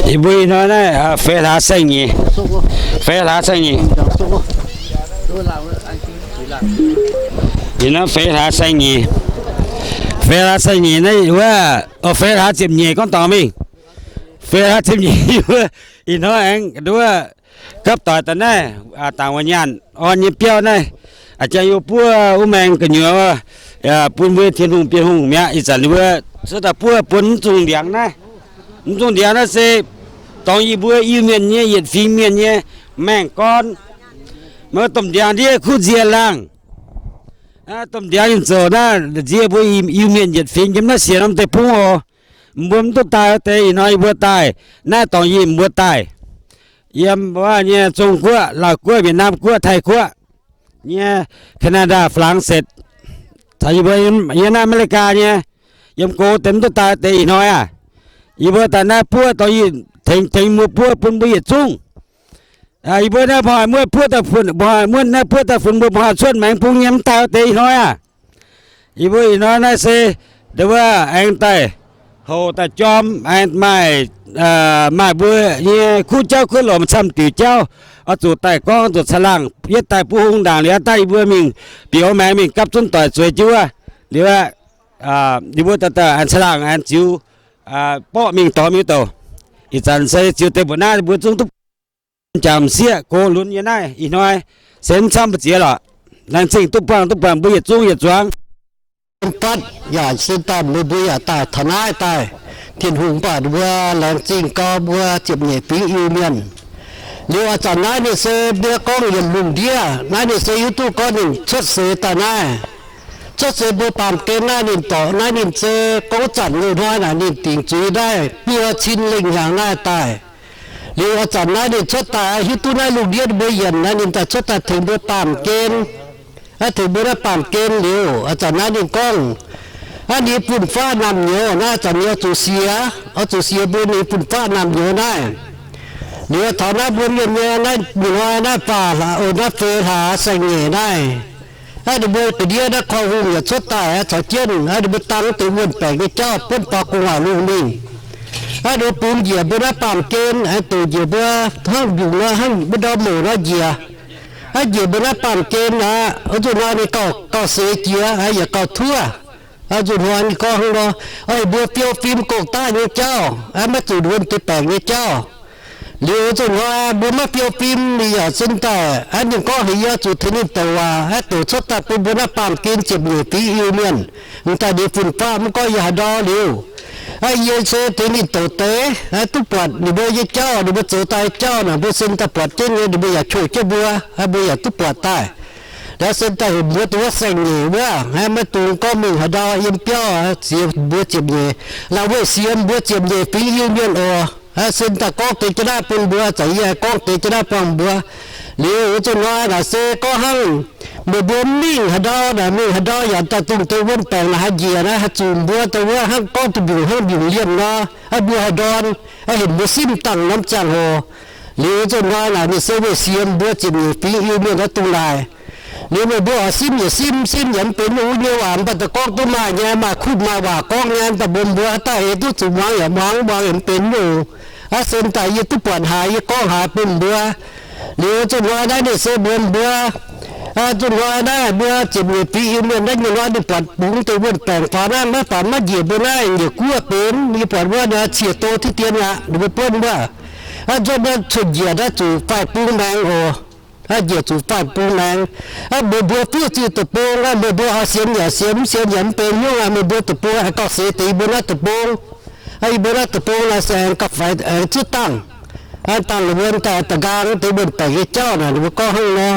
Yie mbuo ih hnoi naaiv feix hlaax saeng-nyeic, feix hlaax saeng-nyeic. Ih hnoi feix hlaax saeng-nyeic, feix hlaax saeng-nyeic naaiv wuov, feix hlaax ziepc nyeic gorngv dorngx mingh. Feix hlaax ziepc nyeic wuov, ih hnoi aengx nduov gapv doic daaih naaiv, dangc wuov nyaanh orn nyei biauv naaiv, jang yie buov wuov maengx gu'nyuoz bun mbuo Tin-Hungh, Bienh Hungh mi'aqv. Ih zanc ninh mbuo cuotv daaih buov bun mv zungh ndiangx naaiv. Mv zungh ndiangx naaiv se dorngx yie mbuo Iu-Mienh nyei, yietc fingx mienh nyei maengh gorn. Maiv domh ndiangx ndiev kuv nzie laangh. Domh ndiangx ninh zoux naaiv nzie mbuo Iu-Mienh yietc fingx yiem naaiv sienx norm deic-bung oc. Mbuo mv duqv daaih wuov deix, ih hnoi yie mbuo daaih. Naaiv dorngx yie mbuo daaih yiem wuov nyei Zong-Guoqv, Laauh Guoqv, Việt Nam Guoqv, Taiv Guoqv, nyei Canada, France, caux yie mbuo yiem naaiv America nyei, yiem go deix mv duqv daaih wuov deix ih hnoi aah. Yie mbuo daaih naaiv buov dorngx yie tengx, tengx mbuo buov bun mbuo yietc zungv. Yie mbuo naaiv mbuo haih muonh buov daaih funx, mbuo haih muonh naaiv buov daaih funx mbuo, mbuo haih cuotv maengx bung nyei mv daaih wuov deix ih hnoi aah. Yie mbuo ih hnoi naaiv se ndau wuov aengx daaih houc daaih jorm, aengx maaih, maaih mbuo nyei kuv jauv kuv lomc camv diuc jauv, oix zuqc daaih gorngv, oix zuqc caangh laangh yietv daaih buov hung ndaangc liuz, daaih yie mbuo mingh bieqc maengx mingh gapv zunv doic zueiz jienv wuov liuz, yie mbuo daaih daaih aengx caangh laangh aengx ziux borqv mingh dorh mingh douc. Ih zanc se ziux deix mbuoqc naaiv mbuo zungv duqv jangx m'sieqv gox lunx nyei naaiv ih hnoi se mv camv mbu'ziex lorqc. Laengz zingh duqv buangh, duqv buangh mbuo yietc zungv yietc zuangx. Fatv yaac se daaih mbuo, mbuo yaac daaih taux naaiv daaih. Tin-Hungh mv baac mbuo laengz zingh gau mbuo ziepc nyeic fingx Iu-Mienh. Liuz a'zanc naaiv ninh se mbuo gorngv yietc lungh ndiev, naaiv ninh se hiuv duqv gorngv ninh cuotv seix daaih naaiv. Cuotv seix mbuo baamh gen naaiv ninh dorc naaiv ninh se gorngv zanc loz-hnoi naaic ninh dingc zuiz naaiv buo cin lengh hnyangx naaiv daaih. Liuz a'zanc naaiv ninh cuotv daaih hiuv duqv naaiv lungh ndiev mbuo yienc naaiv ninh daaih cuotv daaih tengx mbuo baamh gen. Tengx mbuo naaiv baamh gen liuz, a'zanc naaiv ninh gorngv, aa, ninh fun-faqv naamh nyouz naaiv, a'zanc ninh oix zuqc siex, oix zuqc siex mbuo ninh fun-faqv naamh nyouz naaiv. Liuz taux naaiv mbuo mienh nyei naaiv, mienh hnoi naaiv faah hlaax, o, naaiv feix hlaax saeng-nyeic naaiv, aa, ninh mbuo ga'ndiev naaiv korv hungh yaac cuotv daaih caux jienv, aa, ninh mbuo dangv deix wuonh baengc nyei jauv buonv faaux gu'nguaaic lungh mingh. Aa, ninh mbuo bungx njiec mbuo naaiv baamh gen, aa, doqc njiec mbuo hnangv mbiungc nor, hnangv mbuo ndau mouc nor njiec. Aa, njiec mbuo naaiv baamh gen aqv, oix zuqc hnoi ninh gauh, gauh seix jiex, aa, yaac gauh tuov. Oix zuqc hnoi ninh gorngv hnangv nor, oix heuc mbuo fiou fim gong-daqv nyei jauv, aa, maiv zuqc wuonh deix baengc nyei jauv. Liuz oix zuqc hnoi mbuo maiv fiou fim, ninh yaac sin daaih, aa, ninh gorngv heuc yie zuqc tengx ninh douc waac, aa, douc cuotv daaih bun mbuo naaiv baamh gen ziepc nyeic fingx Iu-Mienh, m'daaih ninh fun-faqv mv gorngv yie haaix ndau liuz. Aa, yie se tengx ninh douc deix, aa, duqv buatc ninh mbuo nyei jauv, ninh mbuo zoux daaih nyei jauv naaic, mbuo sin daaih buatc jienv nyei, ninh mbuo yaac qouh jienv mbuo, aa, mbuo yaac duqv buatc daaih. Liuz sin daaih heuc mbuo duqv wuov saeng-nyeic wuov, aa, maiv dungx gorngv mingh haaix ndau yiem biauv, aa, siex mbuo ziepc nyeic, la'weih siex mbuo ziepc nyeic fingx Iu-Mienh oc. Aa, sin daaih gorngv deix jiex naaiv bun mbuo, zanc yie gorngv deix jiex naaiv bun mbuo. Liuz oix zuqc hnoi naaic se gorngv hnangv meih mbuo mv mingh haaix ndau naaic, mingh haaix ndau yaac daaih dungh deix wuonh baengc naaic haih njiec naaiv, haih zuqc mbuo dongh wuov hnangv gorngv duqv mbiungc hnangv mbiungc liemh nor, aa, mbuo haih ndorn, aa, heuc mbuo simv dangh norm ziangh hoc. Liuz oix zuqc hnoi naaic ninh se weih siex mbuo ziepc nyeic fingx Iu-Mienh oix dungh naaic. Liuz meih mbuo oix simv yaac simv, simv yaac mv benx nyungc wuov nyei waac, mv baac daaih gorngv duqv maaih nyei, maaih kuv maaih waac gorngv nyei, mv baac mbuo mbuo daaih eix duqv zuqc muangx yaac muangx, muangx yaac mv benx nyungc. Aa, sin daaih yie duqv buatc haaix yie gorngv haaix bun mbuo. Liuz zuqc hnoi naaiv ninh se mbuo mbuo, aa, zuqc hnoi naaiv mbuo ziepc nyeic fingx Iu-Mienh naaiv nyei hnoi ninh buatc bungx deix wuonh baengc faaux naaiv, maiv faaux maiv njiec mbuo naaiv njiec guoqv benx, yie buatc wuov naaiv ciex do tiv dien aqv, ninh mbuo buonv wuov. Aa, nzuonx naaiv cuotv njiec naaiv zuqc faix bung maengx oc. Aa, njiec zuqc faix bung maengx. Aa, meih mbuo fiuv ziuh deic-bung aqv, meih mbuo oix sienx yaac sienx, mv sienx yaac mv benx nyungc aqv. Meih mbuo deic-bung aengx gauh seix deix yie mbuo naaiv deic-bong. Aa, yie mbuo naaiv deic-bong naaiv se aengx gauh faix aengx zutv dangh. Aa, dangh la'wuonx daaih da'nqaang deix wuonh baengc nyei jauv naaic, ninh mbuo gorngv hnangv nor.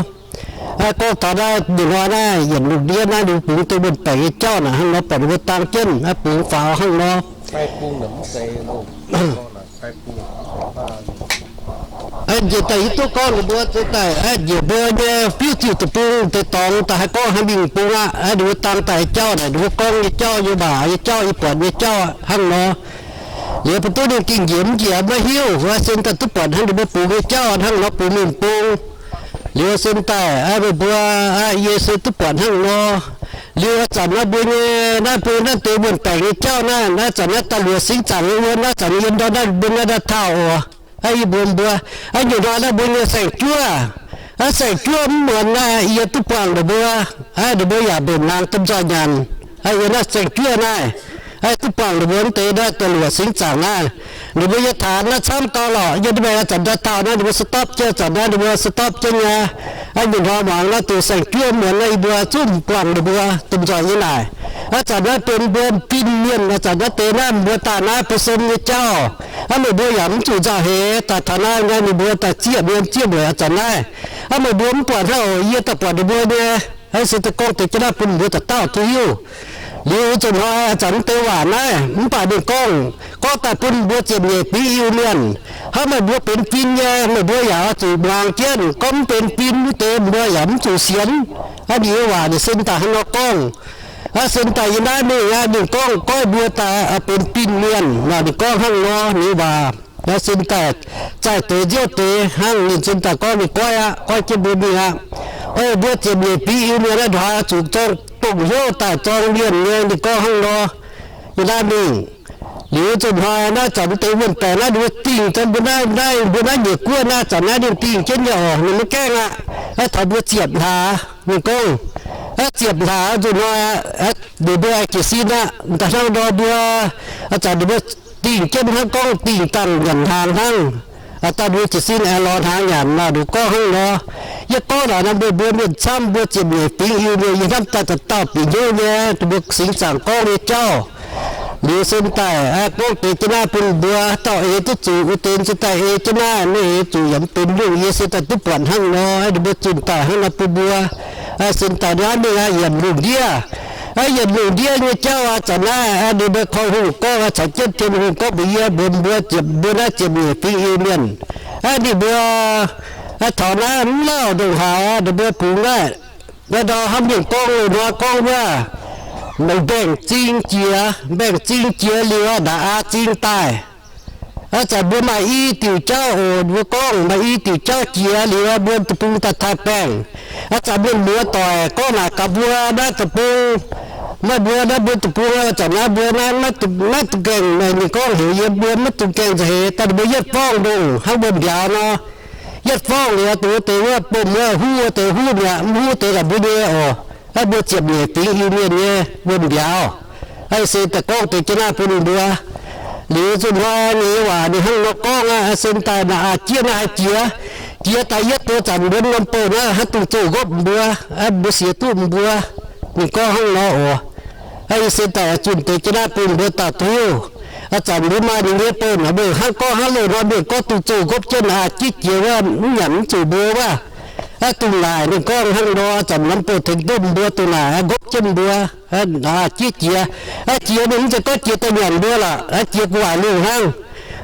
Aa, gorngv taux naaiv ninh hnoi naaiv yietc lungh ndiev naaiv ninh mbuo bungx deix wuonh baengc nyei jauv naaic hnangv nor, buatc ninh mbuo dangh jienv, aa, bungx faaux hnangv nor. Aa, njiec daaih hiuv duqv gorngv ninh mbuo zeix daaih, aa, njiec mbuo nyei fiuv ziuh deic-bung deix dorngx daaih haih gorngv haaix mingh bungx aqv. Aa, ninh mbuo dangh daaih jauv naaic, ninh mbuo gorngv nyei jauv, nyei waac nyei jauv, yie buatc nyei jauv hnangv nor. Liuz mv duqv ninh gengh njiec mv njiec maiv hiuv, aa, sin daaih duqv buatc hnangv ninh mbuo bungx nyei jauv hnangv nor bungx mingh bung. Liuz sin daaih, aa, meih mbuo, aa, yie se duqv buatc hnangv nor. Liuz a'zanc naaiv mbuo nyei, naaiv mbuo naaiv deix wuonh baengc nyei jauv naaiv, naaiv zanc naaiv da'luoqc singx zaangc wuov, naaiv zanc yie ndorm naaiv mbuo naaiv ndau taux oc. Aa, yie mbuox mbuo, aa, nyungc hnoi naaiv mbuo nyei saeng-juov, aa, saeng-juov mv muonz naaiv yie duqv buangh ninh mbuo, aa, ninh mbuo yaac mbenc hnaangx domh nzoih nyanc. Aa, yie naaiv saeng-juov naaiv, aa, duqv buangh ninh mbuo mv deix naaiv da'luoqc singx zaangc naaiv. Ninh mbuo nyei taanx naaiv camv gau lorqc, yie duqv mengh a'zanc ndau taux naaiv ninh mbuo stop jienv, a'zanc naaiv ninh mbuo stop jienv nyei. Aa, nyungc hnoi muangx naaiv deix saeng-juov mv muonz naaiv yie mbuo zungv mv buangh ninh mbuo domh nzoih nyei naaic. Aa, zanc naaiv benx mbuo fin-mienh, aa, zanc naaiv deix naaiv mbuo daaih naaiv bun sen nyei jauv. Aa, meih mbuo yaac mv zuqc nzauh heix daaih taux naaiv nyei, ninh mbuo daaih zieqv mienh zieqv mueic aa zanc naaiv. Aa, meih mbuo mv buatc hnangv oc, yie daaih buatc ninh mbuo nyei. Aa, se daaih gorngv deix jienv naaiv bun mbuo dauh dauh duqv hiuv. Liuz nzunc hnoi aa zanc mv deix waac naaiv, mv baac ninh gorngv, gorngv daaih bun mbuo ziepc nyeic fingx Iu-Mienh. Hnangv meih mbuo benx fin nyei, meih mbuo yaac oix zuqc muangx jienv. Gorngv mv benx fin wuov deix mbuo yaac mv zuqc sienx. Aa, ninh nyei waac ninh sen daaih hnangv nor gorngv. Aa, sen daaih yiem naaiv mingh aqv, ninh gorngv goiv mbuo daaih benx fin-mienh nor, ninh gorngv hnangv nor ninh waac. Aa, sen daaih zaih deix nziouv deix hnangv, ninh sen daaih gorngv ninh goiv aqv, goiv jienv mbuo mingh aqv. Oix mbuo ziepc nyeic fingx Iu-Mienh naaiv ndongc haaix zuqc zorng dongh hnyouv daaih zorng mienh nyei, ninh gorngv hnangv nor. Yiem naaiv mingh, liuz nzunc hnoi naaiv zanc mv deix wuonh baengc naaiv ninh mbuo dingh zanc mbuo naaiv, naaiv mbuo naaiv nyeic guoqv naaiv zanc naaiv ninh dingh jienv nyei oc, ninh maiv gaengh aqv. Aa, taux mbuo ziepc hlaax, ninh gorngv, aa, ziepc hlaax nzunc hnoi, aa, ninh mbuo jiez sin aqv, da'hnangv nor mbuo, aa, zanc ninh mbuo dingh jienv hnangv gorngv dingh dangh nyanc hnaangx hnangv. Aa, daaih mbuo jiez sin aengx lorz hnaangx nyanc nor, ninh gorngv hnangv nor. Yie gorngv naaic nor, meih mbuo mienh camv, mbuo ziepc nyeic fingx Iu-Mienh, yie hnamv daaih dauh dauh bieqc hnyouv nyei, ninh mbuo singx zaangc gorngv nyei jauv. Liuz sen daaih, aa, gorngv deix jienv naaiv bun mbuo dauh eix duqv zuqc wuov deix, sen daaih ei jienv naaiv, maiv ei zuqc yaac mv benx nyungc, yie sen daaih duqv buatc hnangv nor, ninh mbuo zunh daaih hnangv nor bun mbuo. Aa, sen daaih naaiv mingh aqv, yienc lungh ndiev. Aa, yienc lungh ndiev nyei jauv aa, zanc naaiv, aa, ninh mbuo korv hungh gorngv aqv, caux jienv tien hungh gorngv mbuox yie, mbuox mbuo ziepc, mbuo naaiv ziepc nyeic fingx Iu-Mienh. Aa, ninh mbuo, aa, taux naaiv mv lauh ndongc haaix, ninh mbuo bungx naaiv, naaiv ndau hnamv mienh gorngv loz-hnoi gorngv wuov, mbaengx-zing jiex, mbaengx-zing jiex liuz aqv, naaic aa zing daaih. Aa, zanc mbuo maaih i diuc jauv oc, mbuo gorngv maaih i diuc jauv jiex liuz, mbuo deic-bung daaih taaih baengh. Aa, zanc mienh muoz doic gorngv naaic gaax mbuo naaiv deic-bung, maaih mbuo naaiv mbuo deic-bung, zanc naaiv mbuo naaiv maiv duqv gaengh, ninh gorngv heuc yie mbuo maiv duqv gaengh nza'heix, daaih ninh mbuo yietv forng ndongh hnangv mbuo mbiauz nor. Yietv forng liuz, dongh wuov deix wuov, bom wuov, huv wuov deix huv mi'aqv, mv huv deix la'buo nyei oc. Aa, mbuo ziepc nyeic fingx Iu-Mienh nyei wuom mbiauz. Aa, se daaih gorngv deix jienv naaiv bun ninh mbuo. Liuz nzunc hnoi ninh nyei waac ninh hnangv nor gorngv aqv, se daaih naaic aa jieqv naaiv haih jiex, jiex daaih yietv deix zanc mbuo norm bouh naaiv haaix dungx zoux nqopv mbuo, mbuo siex duqv mbuo. Ninh gorngv hnangv nor oc. Aa, yie se daaih zunh deix jienv naaiv bun mbuo dauh duqv hiuv. Aa, zanc mbuo maaih ninh nyei bouh naaic, mbuo hnangv gorngv hnangv loz-hnoi mienh gorngv dungx zoux nqopv jienv naaic aa jieqv jiex wuov, mv nyanc mv zuqc mbuo wuov. Aa, dongh naaic ninh gorngv hnangv nor, zanc norm bouh tengx duqv mbuo dongh naaic aa nqopv jienv mbuo, aa, jieqv jiex. Aa, jiex ninh mv zeiz gorngv jiex daaih nyanc mbuo lorqc, aa, jiex gu'nguaaic lungh hnangv.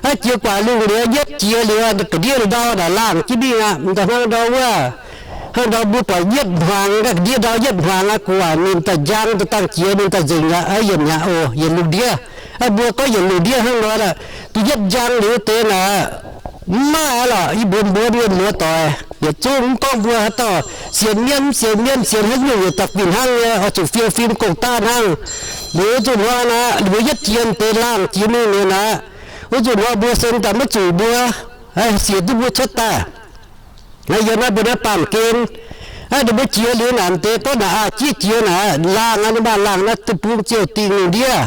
Aa, jiex gu'nguaaic lungh liuz, yietv jiex liuz, ga'ndiev ndau naaic laangh jienv mingh aqv. Da'hnangv ndau wuov, hnangv ndau mbuo buatc yietv hmuangx, ga'ndiev ndau yietv hmuangx aqv, gu'nguaaic ninh daaih njang, daaih dangh jiex ninh daaih nzengc aqv, aa, yienc aqv oc, yienc lungh ndiev. Aa, mbuo gorngv yienc lungh ndiev hnangv nor, duqv yietv njang liuz deix naaic, mv maaih aqv lorqc. Yie mbuo mbuo mienh muoz doic yietc zungv mv gorngv mbuo haaix dauh sienx mienv, mv sienx mienv, sienx haaix nyungc yietc daaih fih hnangv nyei, oix zuqc fiou fim gong-daav hnangv. Liuz nzunc hnoi naaic, ninh mbuo yietv jiex deix laangh jiex mingh liuz naaic, wuov nzunc hnoi mbuo sen daaih maiv zuqc mbuo, sienx duqv mbuo cuotv daaih. Yiem naaiv mbuo naaiv baamh gen, aa, ninh mbuo jiex liuz naaic deix gorngv naaic aa jieqv jiex naaic, laangh aqv, ninh maaih laangh naaiv deic-bung ziouc dingh lungh ndiev.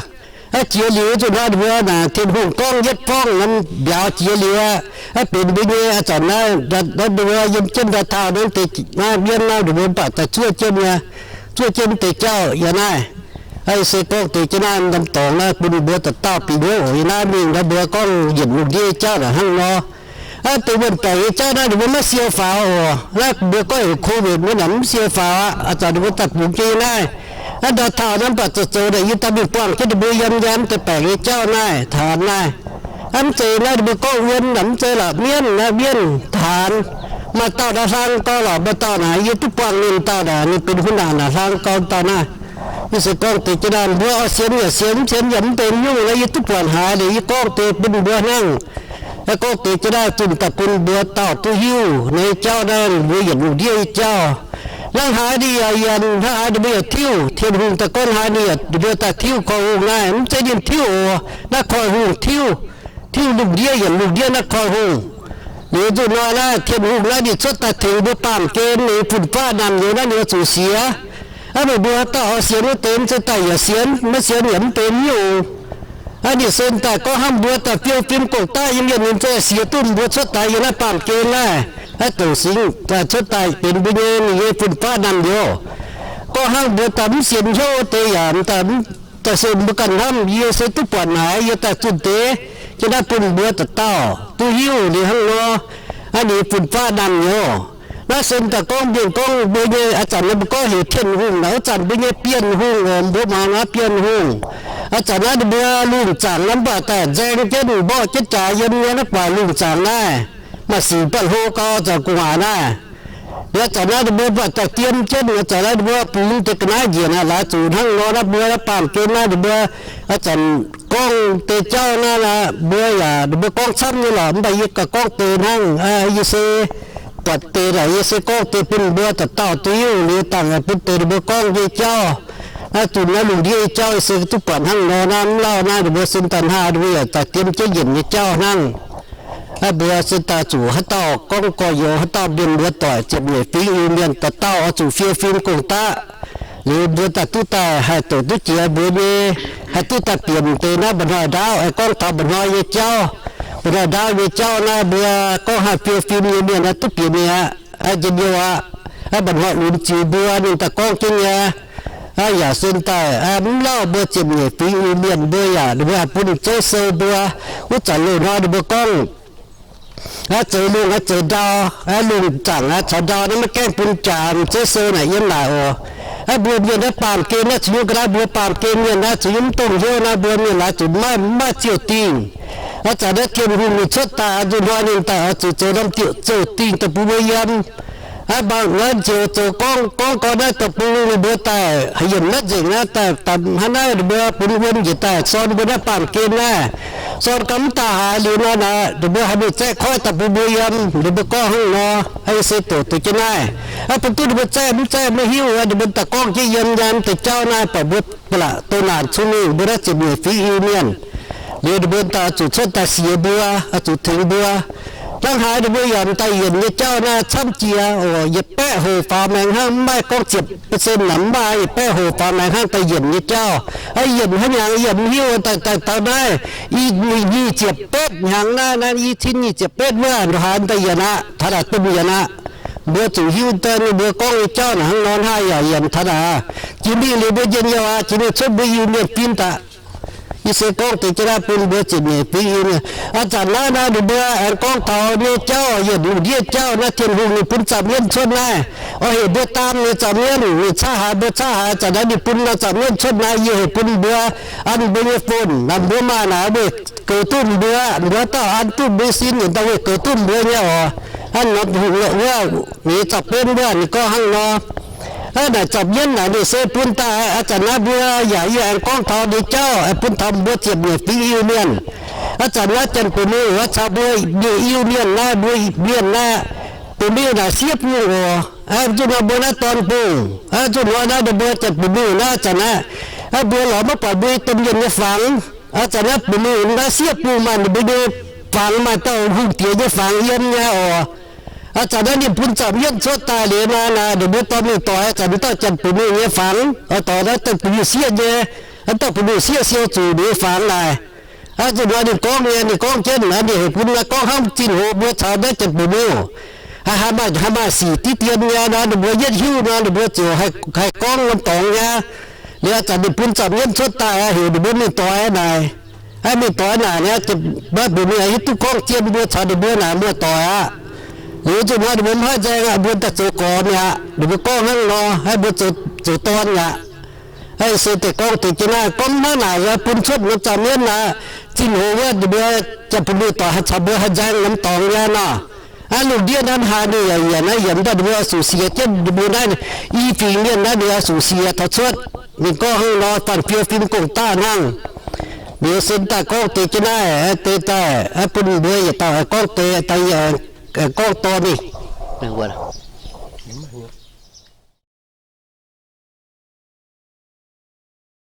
Aa, jiex liuz nzunc hnoi ninh mbuo naaic Tin-Hungh gorngv yietv forng norm mbiauz jiex liuz aqv, aa, benx mbuo nyei aqv. Zanc naaiv, naaiv ninh mbuo yiem jienv ndau taux naaiv deix, naaiv mienv naaiv ninh mbuo mv baac daaih zuov jienv nyei, zuov jienv mv deix jauv yiem naaiv. Aa, se gorngv deix jienv naaiv norm dorngx naaiv bun ninh mbuo dauh dauh bieqc hnyouv oc. Yiem naaiv mingh naaiv mbuo gorngv yienc lungh ndiev jauv naaic hnangv nor. Aa, deix wuonh baengc nyei jauv naaiv ninh mbuo maiv siou faaux oc. Naaiv mbuo gorngv heuc Covid mbuo naaic mv siou faaux aqv. Aa, zanc ninh mbuo daaih bungx jienv yiem naaiv. Aa, ndau taux naaiv mv baac zoux zoux naaic yie daaih mingh buangh jienv ninh mbuo yiem yiem deix baengc nyei jauv naaiv, taanx naaiv. Aa, mv zeiz naaiv ninh mbuo gorngv wuon naaic mv zeiz lorqc, mienv naaiv mienv taanx. Maaih dauh naaiv hlang gau lorqc, maaih dauh naaic yie duqv buangh ninh dauh naaic, ninh benx huin naanc naaic hlang gau dauh naaiv. Yie se gorngv deix jienv naaiv, mbuo oix sienx yaac sienx, mv sienx yaac mv benx nyungc. Naaiv yie duqv buatc haiz liuz yie gorngv deix bun mbuo hnangv. Gorngv deix jienv naaiv zunh daaih bun mbuo dauh duqv hiuv naaiv jauv naaiv, mbuo yietc lungh ndiev nyei jauv. Hnangv haaix ninh yaac yienc, hnangv haaix ninh mbuo yaac tiuv. Tin-Hungh daaih gorngv haaix ninh yaac, ninh mbuo daaih tiuv koiv-hungh naaiv, mv zeiz ninh tiuv oc. Naaiv koiv-hungh tiuv, tiuv lungh ndiev, yienc lungh ndiev naaiv koiv-hungh. Liuz nzunc hnoi naaiv Tin-Hungh naaiv ninh cuotv daaih tengx mbuo baamh gen, ninh fun-faqv naamh nyouz naaiv ninh oix zuqc sienx. Aav, meih mbuo haaix dauh oix sienx wuov deix mv zeiz daaih yaac sienx, maiv sienx yaac mv benx hnyouv. Aav, ninh se daaih gorngv hnangv mbuo daaih fiou fim gong-daqv nyei mienh, ninh za'gengh sienx duqv mbuo cuotv daaih yiem naaiv baamh gen naaiv. Aav, douc singx daaih cuotv daaih benx mbuo nyei, ninh nyei fun-faqv naamh nyouz. Gorngv hnangv mbuo daaih mv sienx hnyouv wuov deix yaac daaih, daaih se mbuo ganh hnamv, yie se duqv buatc naaic, yie daaih zunh deix jienv naaiv bun mbuo dauh dauh duqv hiuv ninh hnangv nor. Aav, ninh fun-faqv naamh nyouz. Naaiv se daaih gorngv mienh gorngv mbuo nyei, aav, zanc naaiv mbuo gorngv heuc Tin-Hungh naaic, wuov zanc mbuo nyei Bienh Hungh oc, mbuo muangx naaiv Bienh Hungh. Aav, zanc naaiv ninh mbuo lungh zaangc naaiv mv baac daaih nzaeng jienv mborqv jienv jaax yiem nyei naaiv buatc lungh zaangc naaiv, maaih sic mv baac hlo gau zanc gu'nguaaic naaiv. Liuz aav, zanc naaiv ninh mbuo mv baac daaih diem jienv, aav, zanc naaiv ninh mbuo bungx deix ga'naaiv njiec naaic, laaix zuqc hnangv nor naaiv mbuo naaiv baamh gen naaiv ninh mbuo, aav, zanc gorngv deix jauv naaiv, mbuo yaac ninh mbuo gorngv camv nyei lorqc, mv baac yie gauh gorngv deix hnangv, yie se buatc deix naaic, yie se gorngv deix bun mbuo dauh dauh duqv hiuv liuz dangh bun deix ninh mbuo gorngv nyei jauv. Naaiv zunh naaiv lungh ndiev nyei jauv yie se duqv buatc hnangv nor naaiv, mv lauh naaiv ninh mbuo se daaih hnangv ninh mbuo yaac daaih diem jienv yienc nyei jauv hnangv. Aav, mbuo se daaih zuqc haaix dauh gorngv gorx-youz, haaix dauh mienh mbuo doic ziepc nyeic fingx Iu-Mienh dauh dauh oix zuqc fiou fim gong-daqv. Liuz mbuo daaih duqv daaih haih douc duqv jiex mbuo nyei, haih duqv daaih bienc deix naaiv mba'hnoi ndaauv, aengx gorngv taux mba'hnoi nyei jauv. Mba'hnoi ndaauv nyei jauv naaiv mbuo gorngv haih fiou fim nyei mienh aah, duqv bieqc mingh aqv, njien-youh aqv. Mba'hnoi lunx ziux mbuo ninh daaih gorngv jienv nyei. Yaac se daaih mv lauh mbuo ziepc nyeic fingx Iu-Mienh mbuo yaac ninh mbuo haih bun zeiv sou mbuo. Wuov zanc loz-hnoi ninh mbuo gorngv aav, zoux lungh aav, zoux ndau aav, lungh zaangc aav, caux ndau naaiv maiv gaengh bun jaax zeiv sou naaic yiem naaic oc. Aav, mbuo mienh naaiv baamh gen naaiv zuqc nyungc ga'naaiv, mbuo baamh gen mienh naaiv zuqc nyungc mv dongh hnyouv naaiv, mbuo mienh laaix zuqc maiv, maiv ziouc dingh. Aav, zanc naaiv Tin-Hungh ninh cuotv daaih nzunc hnoi ninh daaih oix zuqc zoux norm diuc zouv dingh daaih bun mbuo yiem. Aav, mangc naaiv ziouc zoux gorngv, gorngv gau naaiv daaih bun ninh mbuo daaih haih yienc naaiv nzengc naaiv, daaih hnangv naaiv ninh mbuo bun wuom njiec daaih sorn mbuo naaiv baamh gen naaiv. Sorn gau mv daaih haaix liuz nor naaic, ninh mbuo haih mingh zaeqv koiv daaih bun mbuo yiem. Ninh mbuo gorngv hnangv nor, aav, yie se douc deix jienv naaiv. Aav, bun duqv ninh mbuo zaeqv mv zaeqv maiv hiuv, ninh mbuo daaih gorngv jienv yiem nyaanh deix jauv naaiv, buatc mbuo ba'laqc douz naanc cun mingh mbuo naaiv ziepc nyeic fingx Iu-Mienh. Liuz ninh mbuo daaih zuqc cuotv daaih siex mbuo, zuqc tengx mbuo. Hnangv haaix ninh mbuo yaac daaih yienc nyei jauv naaiv camv jiex oc, yietc baeqv hoc faaux maengx hnangv, mv maaih gorngv ziepc percent naaic, mv maaih, yietc baeqv hoc faaux maengx hnangv daaih yienc nyei jauv. Aav, yienc haaix hnyangx yie mv hiuv, daaih, daaih taux naaiv i nyic ziepc betv hnyangx naaiv, naaiv i cin nyic ziepc betv wuov, ndongc haaix daaih yienc aqv, taux naaic domh yienc aqv. Mbuo zuqc hiuv daaih ninh mbuo gorngv nyei jauv naaic hnangv nor hnangv yaac yienc taux naaic. Jiex mingh liuz mbuo njien-youh aqv, jiex mingh cuotv mbuo Iu-Mienh fim daaih. Yie se gorngv deix jienv naaiv bun mbuo ziepc nyeic fingx Iu-Mienh. Aav, zanc naaiv naaiv ninh mbuo aengx gorngv taux nyei jauv, yietc lungh ndiev jauv naaiv Tin-Hungh ninh bun zaangc mienv cuotv naaiv. Oix heuc mbuo daam nyei zaangc mienv, ninh caqv haaix mbuo caqv haaix. Zanc naaiv ninh bun naaiv zaangc mienv cuotv naaiv, yie heuc bun mbuo an mbuo nyei phone, naaic mbuo maaih naaic weih goux duqv mbuo, mbuo dauh an duqv mbuo sin, yietc dauh weih goux duqv mbuo nyei oc. Aav, norm hungh wuov, ninh nyei zaux-benv wuov ninh gorngv hnangv nor. Aav, naaic zaangc mienv naaic ninh se bun daaih, aav, zanc naaiv mbuo yaac yie aengx gorngv taux nyei jauv, bun taux mbuo ziepc nyeic fingx Iu-Mienh. Aav, zanc naaiv Janx-Bun-Mengh wuov caux mbuo Iu-Mienh naaiv, mbuo Mienh naaiv, Bun-Mengh naaic siev bung oc. Aav, nzunc hnoi mbuo naaiv dorn bung. Aav, nzunc hnoi naaiv ninh mbuo Janx-Bun-Mengh naaiv zanc naaiv, aav, mbuo lorz maiv buatc mbuo nyei domh mienh nyei fangx. Aav, zanc naaiv Bun-Mengh naaiv siev bung maaih ninh mbuo nyei fangx, maaih dauh hungh diex nyei fangx yiem nyei oc. Aav, zanc naaiv ninh bun zaangc mienv cuotv daaih liuz nor naaic, ninh mbuo dorh mingh doix zanc dauh Janx-Bun-Mengh nyei fangx, oix doix naaiv Janx-Bun-Mengh sieqv nyei, aav, dauh Bun-Mengh sieqv siou zuqc ninh nyei fangx naaic. Aav, nzunc hnoi ninh gorngv nyei, ninh gorngv jienv naaic, ninh heuc bun naaiv gorngv hnangv zinh hoz mbuo caux naaiv Janx-Bun-Mengh haih, haih maaih, haih maaih sic diqv dien nyei nor, ninh mbuo yietv hiuv nor, ninh mbuo ziouc haih, haih gorngv norm dorngx nyei. Liuz aav, zanc ninh bun zaangc mienv cuotv daaih aqv, heuc ninh mbuo mingh doix naaic. Aav, mingh doix naaic, naaiv Bun-Mengh hiuv duqv gorngv zien mbuo caux ninh mbuo naaic muoz-doic aqv. Liuz nzunc hnoi ninh mbuo mv haih nzaeng aqv, mbuo daaih zoux gorn mi'aqv. Ninh mbuo gorngv hnangv nor, aav, mbuo zoux, zoux dorn mi'aqv. Aav, se deix gorngv deix jienv naaiv, gorngv hnangv naaic bun cuotv norm zaangc mienv naaic, zinh hoz wuov ninh mbuo Janx-Bun-Mengh doic haih caux mbuo haih nzaeng norm dorngx nyei nor. Aav, lungh ndiev naaiv haaix ninh yaac yienc naaiv, yienc daaih ninh mbuo oix zuqc siec jienv ninh mbuo naaiv i fingx mienh naaiv ninh oix zuqc siec taux cuotv. Ninh gorngv hnangv nor, faanh fiou fim gong-daqv hnangv. Liuz se daaih gorngv deix jienv naaiv, deix daaih bun mbuo yietc dauh gorngv deix, daaih gorngv dorn ninh.